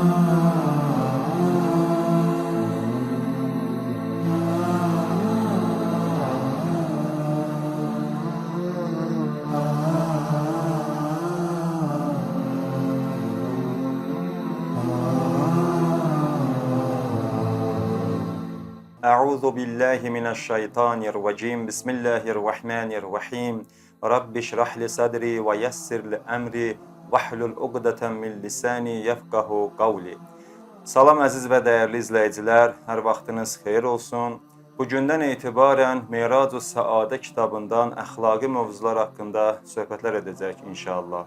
Euzu billahi mineşşeytanirracim. Bismillahirrahmanirrahim. Rabbi şrah li sadri ve yessir li emri vahlul uqdeten min lisani yefqahu qavli. Salam əziz və dəyərli izləyicilər, hər vaxtınız xeyir olsun. Bugündən etibarən Mirac-ı Səadə kitabından əxlaqi mövzular haqqında söhbətlər edəcək inşallah.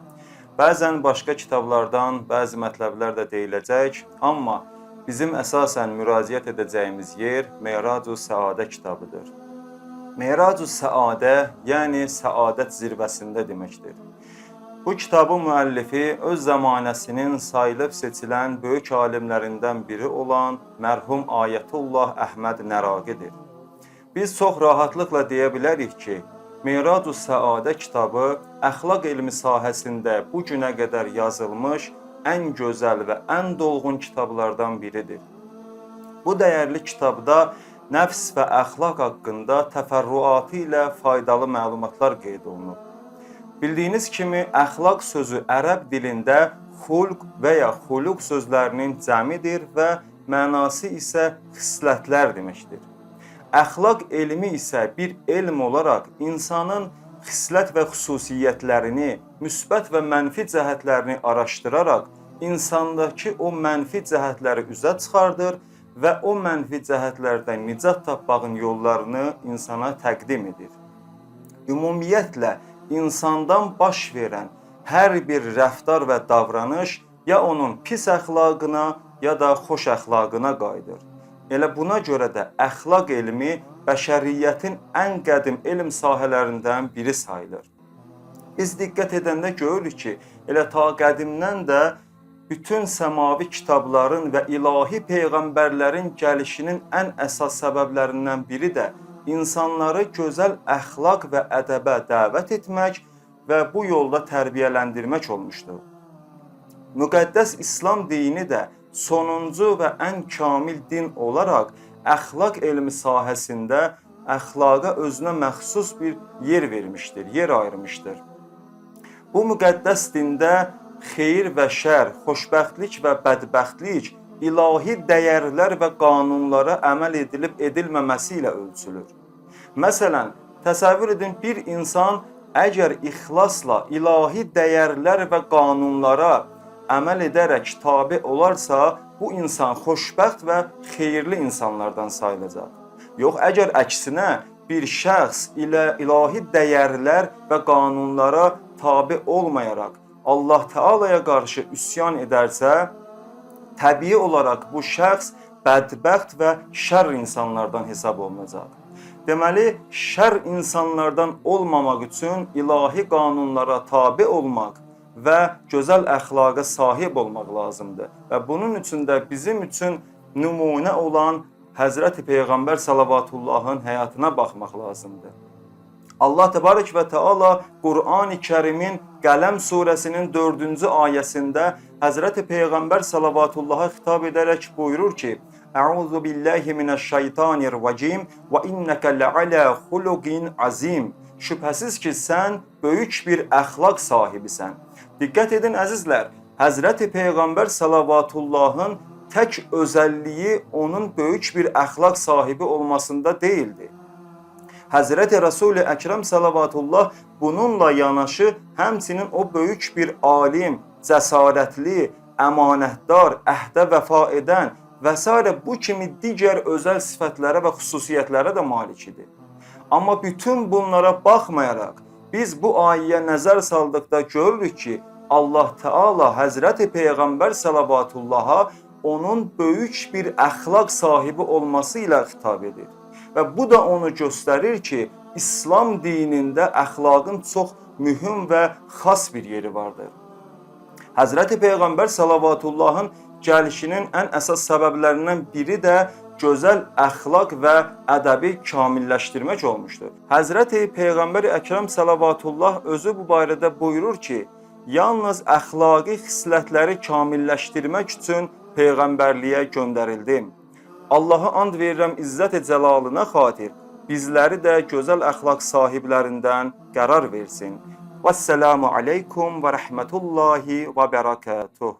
Bəzən başqa kitablardan bəzi mətləblər də deyiləcək, amma bizim əsasən müraciət edəcəyimiz yer Mirac-ı Səadə kitabıdır. Mirac-ı Səadə, yəni səadət zirvəsində deməkdir. Bu kitabın müəllifi öz zəmanəsinin sayılıb seçilən böyük alimlərindən biri olan mərhum Ayətullah Əhməd Nəraqidir. Biz çox rahatlıqla deyə bilərik ki, Mirac-ı Səadə kitabı əxlaq elmi sahəsində bu günə qədər yazılmış ən gözəl və ən dolğun kitablardan biridir. Bu dəyərli kitabda nəfs və əxlaq haqqında təfərrüatı ilə faydalı məlumatlar qeyd olunub. Bildiyiniz kimi əxlaq sözü ərəb dilində xulq və ya xuluq sözlərinin cəmidir və mənası isə xislətlər deməkdir. Əxlaq elmi isə bir elm olaraq insanın xislət və xüsusiyyətlərini, müsbət və mənfi cəhətlərini araşdıraraq insandakı o mənfi cəhətləri üzə çıxardır və o mənfi cəhətlərdən nicat tapmağın yollarını insana təqdim edir. Ümumiyyətlə insandan baş verən hər bir rəftar və davranış ya onun pis əxlaqına, ya da xoş əxlaqına qayıdır. Elə buna görə də əxlaq elmi bəşəriyyətin ən qədim elm sahələrindən biri sayılır. Biz diqqət edəndə görürük ki, elə ta qədimdən də bütün səmavi kitabların və ilahi peyğəmbərlərin gəlişinin ən əsas səbəblərindən biri də insanları gözəl əxlaq və ədəbə dəvət etmək və bu yolda tərbiyələndirmək olmuşdur. Müqəddəs İslam dini də sonuncu və ən kamil din olaraq əxlaq elmi sahəsində əxlaqa özünə məxsus bir yer vermişdir, yer ayırmışdır. Bu müqəddəs dində xeyir və şər, xoşbəxtlik və bədbəxtlik ilahi dəyərlər və qanunlara əməl edilib edilməməsi ilə ölçülür. Məsələn, təsəvvür edin bir insan əgər ixlasla ilahi dəyərlər və qanunlara əməl edərək tabe olarsa, bu insan xoşbəxt və xeyirli insanlardan sayılacaq. Yox, əgər əksinə bir şəxs ilə ilahi dəyərlər və qanunlara tabe olmayaraq Allah Teala'ya qarşı üsyan edərsə, təbii olaraq bu şəxs bədbəxt və şər insanlardan hesab olunacaq. Deməli, şər insanlardan olmamaq üçün ilahi qanunlara tabe olmaq və gözəl əxlaqa sahib olmaq lazımdır. Və bunun üçün də bizim üçün nümunə olan Həzrəti Peyğəmbər salavatullahın həyatına baxmaq lazımdır. Allah Təbarək və Teala Qur'an-ı Kərimin Qələm surəsinin 4-cü ayəsində Həzrəti Peyğəmbər salavatullaha xitab edərək buyurur ki: Euzu billahi mineşşeytanirracim və inneke le'ala xuluqin azim. Şübhəsiz ki, sən böyük bir əxlaq sahibisən. Diqqət edin əzizlər, Həzrəti Peyğəmbər salavatullahın tək özəlliyi onun böyük bir əxlaq sahibi olmasında deyildi. Həzrəti Rəsul-i Əkrəm salavatullah bununla yanaşı həmçinin o böyük bir alim, cəsarətli, əmanətdar, əhdə vəfa edən və s. bu kimi digər özəl sifətlərə və xüsusiyyətlərə də malik idi. Amma bütün bunlara baxmayaraq biz bu ayəyə nəzər saldıqda görürük ki, Allah Teala Həzrəti Peyğəmbər salavatullaha onun böyük bir əxlaq sahibi olması ilə xitab edir. Və bu da onu göstərir ki, İslam dinində əxlaqın çox mühüm və xas bir yeri vardır. Həzrəti Peyğəmbər salavatullahın gəlişinin ən əsas səbəblərindən biri də gözəl əxlaq və ədəbi kamilləşdirmək olmuşdur. Həzrəti Peyğəmbər Əkrəm salavatullah özü bu barədə buyurur ki, yalnız əxlaqi xislətləri kamilləşdirmək üçün peyğəmbərliyə göndərildim. Allahı and verirəm izzət-i cəlalına xatir, bizləri də gözəl əxlaq sahiblərindən qərar versin. Vəssalamu aleykum və rəhmətullahi və bərəkətuh.